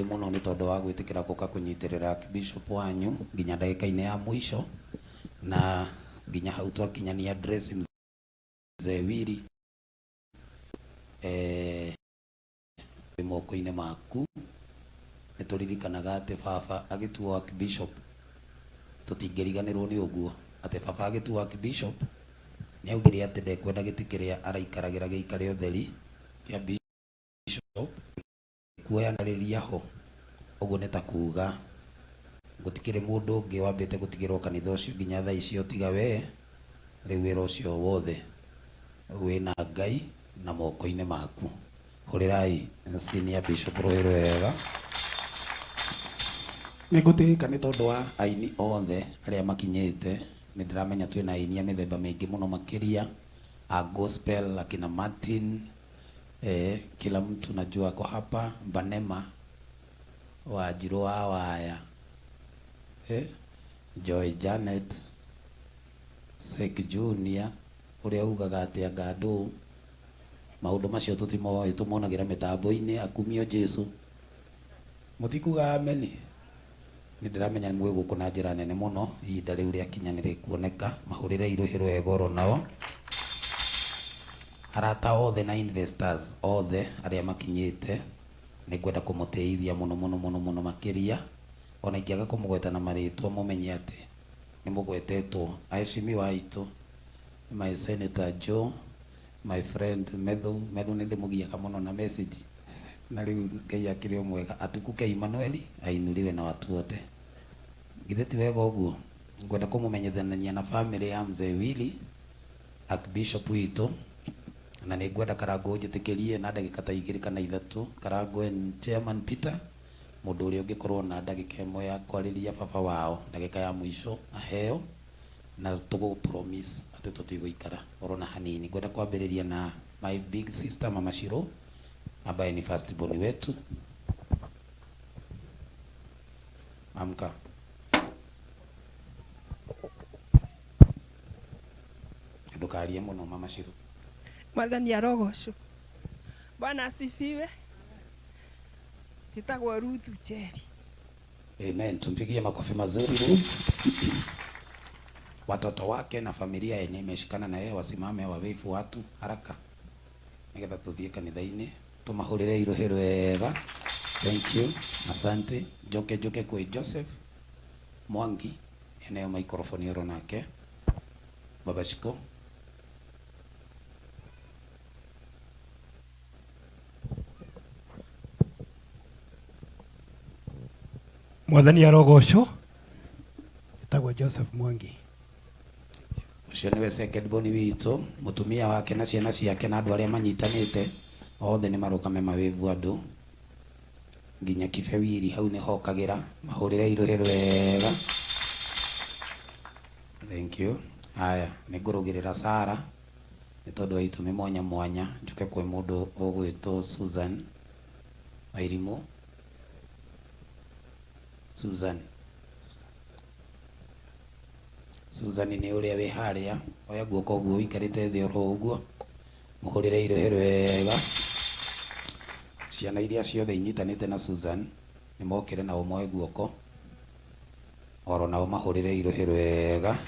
Mũno nĩ tondũ wa gwĩtĩkĩra gũka kũnyitĩrĩra Archbishop wanyu nginya ndagĩka-inĩ ya mũico na nginya hau twakinyania address Mzee Willy eh, wĩ moko-inĩ maku. Nĩ tũririkanaga atĩ baba agĩtuo Archbishop, tũtingĩriganĩrwo nĩ ũguo, atĩ baba agĩtuo Archbishop nĩ augire atĩ ndekwenda gĩtĩ kĩrĩa araikaragĩra gĩikare ũtheri kĩa Bishop, Kuoyanĩrĩria ho, ũguo nĩ ta kuuga, gũtikĩrĩ mũndũ ũngĩ wambĩte gũtigĩrwo kanitha ũcio nginya thaa icio tiga wee, rĩu wĩra ũcio wothe wĩ na Ngai na moko-inĩ maku. Hũrĩrai Senior Bishop rũhĩ rwega. Nĩ ngũtĩĩka nĩ tondũ wa aini othe arĩa makinyĩte, nĩ ndĩramenya twĩ na aini a mĩthemba mĩingĩ mũno makĩria a gospel, akina Martin, Eh, kila mtu najua ako hapa Banema Wanjirũ wa Waya eh, Joy Janet Sek Junior ũrĩa ugaga atĩ anga ndũ maũndũ macio tũtimoĩ tũmonagĩra mĩtambo-inĩ akumio Jesu mũtikuga ameni nĩ ndĩramenya mwĩ gũkũ na njĩra nene mũno ihinda rĩu rĩakinya nĩ rĩkuoneka mahũrĩre irũhĩ rwa goro nao arata othe na investors othe arĩa makinyĩte nĩ ngwenda kũmũtĩithia mũno mũno mũno mũno makĩria ona ingĩaga kũmũgweta na marĩtwa mũmenye atĩ nĩ mũgwetetwo aheshimiwa aitũ my senator Joe My friend Methu, Methu nĩ ndĩmũgiaga mũno na message na rĩu Ngai akĩrĩ o mwega. Atukuke Emmanuel ainuliwe na watu wote. Githĩ ti wega ũguo? Ngwenda kũmũmenyithania na family ya Mzee Willy, Archbishop witũ, na nĩ ngwenda Karangũ ũnjĩtĩkĩrie na ndagĩka ta igĩrĩ kana ithatũ. Karangũ and Chairman Peter, mũndũ ũrĩa ũngĩkorwo na ndagĩka ĩmwe ya kwarĩria baba wao, ndagĩka ya mũico aheo. Na tũgũ promise atĩ tũtigũikara oro na hanini. Ngwenda kwambĩrĩria na my big sister Mama Shiro ambaye ni first born wetu. Amka. Ndũkarie mũno Mama Shiro. Mwathani arogocwo. Bwana asifiwe. Njĩtagwo Ruth Njeri. Amen. Tumpigie makofi mazuri Ruth. Watoto wake na familia yenye imeshikana na yeye wasimame wawifu watu haraka nigetha tuthie kanitha-inĩ tumahũrĩre irũhĩ rwega. Thank you. Asante. Njoke njoke kwĩ Joseph Mwangi eneo microphone oro nake. Baba Shiko. Mwathani arogocwo. Etagwo Joseph Mwangi. Ũcio nĩwe second born witũ, mũtumia wake na ciana ciake na andũ arĩa manyitanĩte othe nĩ marũgame mawĩvu andũ nginya Kibe Wili hau nĩ hokagĩra mahũrĩre irũhĩ rwega. Thank you. Haya, nĩ ngũrũgĩrĩra Sarah nĩ tondũ wa itũmi mwanya mwanya njũke kwĩ mũndũ ũgwĩtwo Susan Wairimũ. Susan. Susan nĩ ũrĩa wĩ harĩa, oya guoko ũguo ũikarĩte thĩ oro ũguo, mũhũrĩre irũhĩ rwega. Ciana iria ciothe inyitanĩte na Susan nĩ mokĩre nao moe guoko. Oro nao mahũrĩre irũhĩ rwega.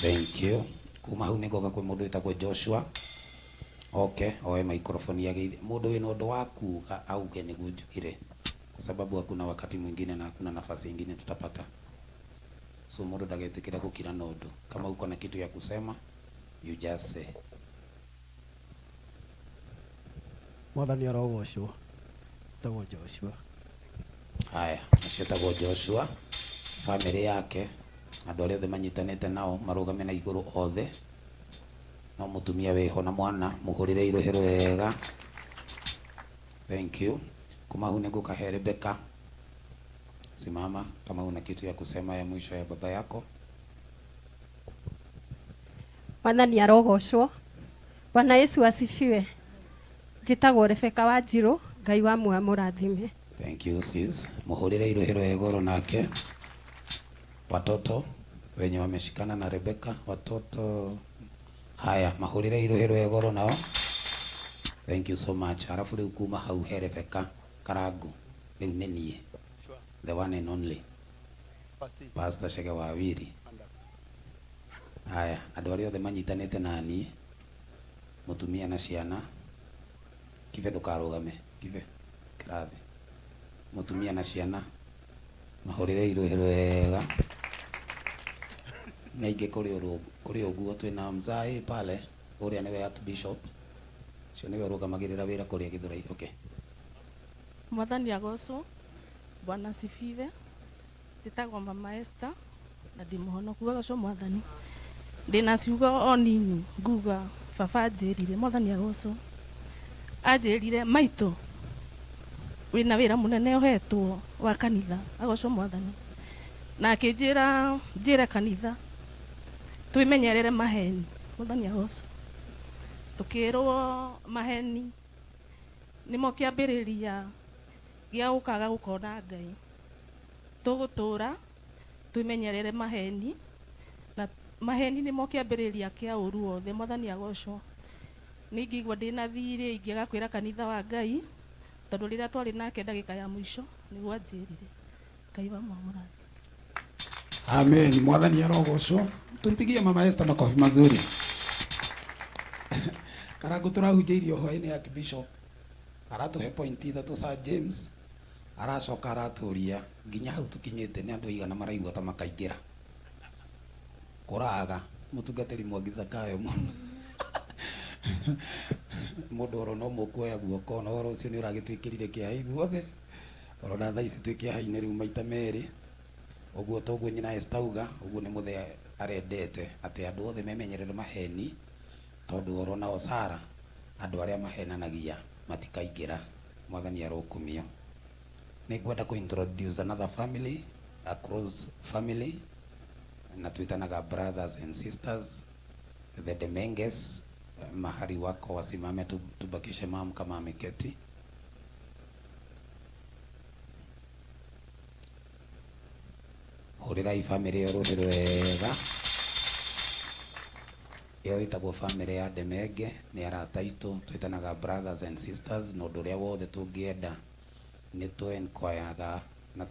Thank you. Kuma hau nĩngoka kwĩ mũndũ wĩtagwo Joshua oke oe microphone ageithie. Mũndũ wĩna ũndũ wa kuga auge nĩguo njugire kwa sababu hakuna wakati mwingine na hakuna nafasi ingine tutapata. So mũndũ ndagetĩkĩre gũkira na ũndũ. Kama uko na kitu ya kusema you just say. Mwathani arogocwo. Njĩtagwo Joshua. Haya, ũcio etagwo Joshua, famĩlĩ yake, andũ arĩa othe manyitanĩte nao marũgame na igũrũ othe, no mũtumia wĩho na mwana, mũhũrĩre irũhĩ rwega. Thank you. Kuma hau nĩngũka he Rebecca. Simama kama una kitu ya kusema ya mwisho ya baba yako. Mwathani arogocwo. Bwana Yesu asifiwe. Njĩtagwo Rebecca Wanjirũ, Ngai wa muoyo amũrathime. Thank you sis. Mũhũrĩre irũhĩ rwa igũrũ nake. Watoto wenye wameshikana na Rebecca, watoto haya, mahũrĩre irũhĩ rwa igũrũ nao. Thank you so much. Halafu rĩu kuma hau he Rebecca Karangu. Rĩu nĩ niĩ the one and only Pastor Chege wa Wiri. Haya, andũ arĩa othe manyitanĩte na niĩ, mũtumia na ciana, Kibe ndũkarũgame, Kibe kĩrathi. Mũtumia na ciana mahũrĩre irũhĩ wega. Nĩ aingĩ kũrĩ ũguo twĩna mzai pale, ũrĩa nĩwe Archbishop. Ũcio nĩwe ũrũgamagĩrĩra wĩra kũrĩa Gĩthũrai. Okay. Mwathani agocwo. Bwana asifiwe. Njĩtagwo Mama Esther na ndĩ mũhonoku. Agocwo Mwathani. Ndĩna ciugo o nini nguga baba anjĩrire. Mwathani agocwo. Anjĩrire maitũ wĩna wĩra mũnene ũhetwo wa kanitha. Agocwo Mwathani. Na akĩnjĩra njĩre kanitha twĩmenyerere maheni. Mwathani agocwo. Tũkĩrwo maheni nĩmo kĩambĩrĩria gĩa gũkaga gũkona Ngai. Tũgũtũra twĩmenyerere maheni, na maheni nĩmo kĩambĩrĩria kĩa ũru wothe. Mwathani agocwo. Nĩ ingĩigua ndĩna thirĩ ingĩaga kwĩra kanitha wa Ngai, tondũ rĩrĩa twarĩ nake ndagĩka ya mũico nĩguo anjĩrire. Ngai wa mwamũrathi. Amen. Mwathani arogocwo. Tumpigie Mama Esther makofi mazuri. Karangu tũrahunjĩirio hwaĩ-inĩ ya Bishop aratũhe point ithatũ Sir James aracoka aratũria nginya hau tũkinyĩte nĩ andũ aigana maraigua ta makaingĩra kũraga mũtungatĩri Mwangi Zakayo mũno mũndũ oro no mũkuoya guoko na ũhoro ũcio nĩ ũragĩtwĩkĩrire kĩeha ithuothe orona thaa ici twĩ kĩeha-inĩ rĩu maita merĩ ũguo toguo nyina Esther auga ũguo nĩ mũthee arendete atĩ andũ othe memenyerere maheni tondũ oro nao Sara andũ arĩa mahenanagia matikaingĩra. Mwathani arokumio. Nĩ ngwenda kũ introduce another family, a close family, na twĩtanaga brothers and sisters, the Demenges. Mahali wako wasimame, tubakishe mam kama ameketi. Hũrĩrai family ĩyo rũhĩ rwega. Ĩyo ĩtagwo family ya Demenge, nĩ arata aitũ, twĩtanaga brothers and sisters, na ũndũ ũrĩa wothe tũngĩenda nĩ tũ enquireaga na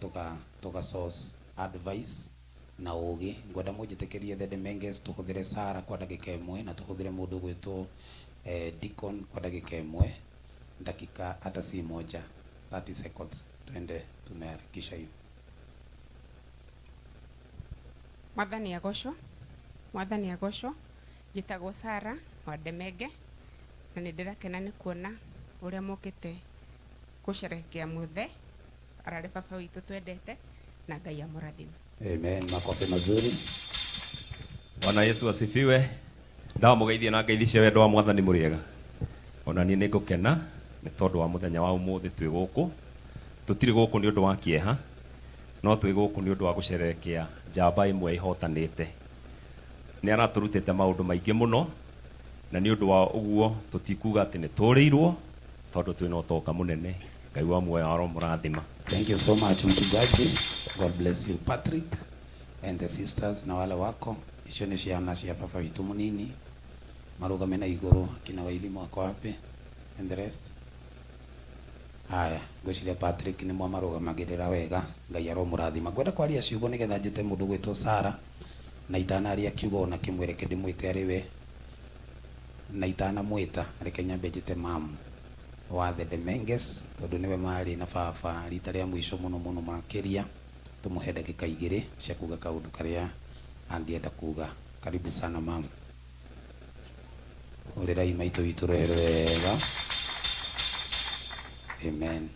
tũga source advice na ũgĩ. Ngwenda mũnjĩtĩkĩrie the Demenges tũhũthĩre Sara kwa ndagĩka ĩmwe na tũhũthĩre mũndũ ũgwĩtwo Deacon kwa ndagĩka ĩmwe, dakika hata si moja, 30 seconds. Twende, tumeharakisha hivi. Mwathani agocwo. Mwathani agocwo. Njĩtagwo Sara wa Demenge na nĩ ndĩrakena nĩ kuona ũrĩa mokĩte gũcerehekea mũthe ararĩ baba witũ twendete na Ngai amũrathime. Amen. Makofi mazuri. Bwana Yesu asifiwe. Ndamũgeithia na ngeithi cia wendo wa Mwathani mũrĩega. Ona niĩ nĩngũkena nĩ tondũ wa mũthenya wa ũmũthĩ twĩ gũkũ. Tũtirĩ gũkũ nĩ ũndũ wa kĩeha, no twĩ gũkũ nĩ ũndũ wa gũcerehekea njamba ĩmwe ĩhotanĩte. Nĩ aratũrutĩte maũndũ maingĩ mũno, na nĩ ũndũ wa ũguo tũtikuga atĩ nĩ tũrĩirwo tondũ twĩna ũtonga mũnene. Ngai wa muoyo aromũrathima. Thank you so much mchungaji. God bless you Patrick and the sisters na wale wako. Icio nĩ ciana cia baba witũ mũnini marũgame na igũrũ, akina Wairimu wako wapi and the rest. Haya, ngwĩciria Patrick nĩ mwamarũgamagĩrĩra wega. Ngai aromũrathima. Ngwenda kwaria ciugo nĩgetha njĩte mũndũ gwĩtwo Sara, na itanaria kiugo ona kĩmwe reke ndĩmwĩte arĩ we, na itanamwĩta reke nyambe njĩte mamu wa the Demenges tondũ nĩwe marĩ na baba rita rĩa mũico mũno mũno makĩria. Tũmũhe ndagĩka igĩrĩ cia kuga kaũndũ karĩa angĩenda kuga. Karibu sana mamu. Ũrĩrai maitũ witũ rũhĩ wega. Amen.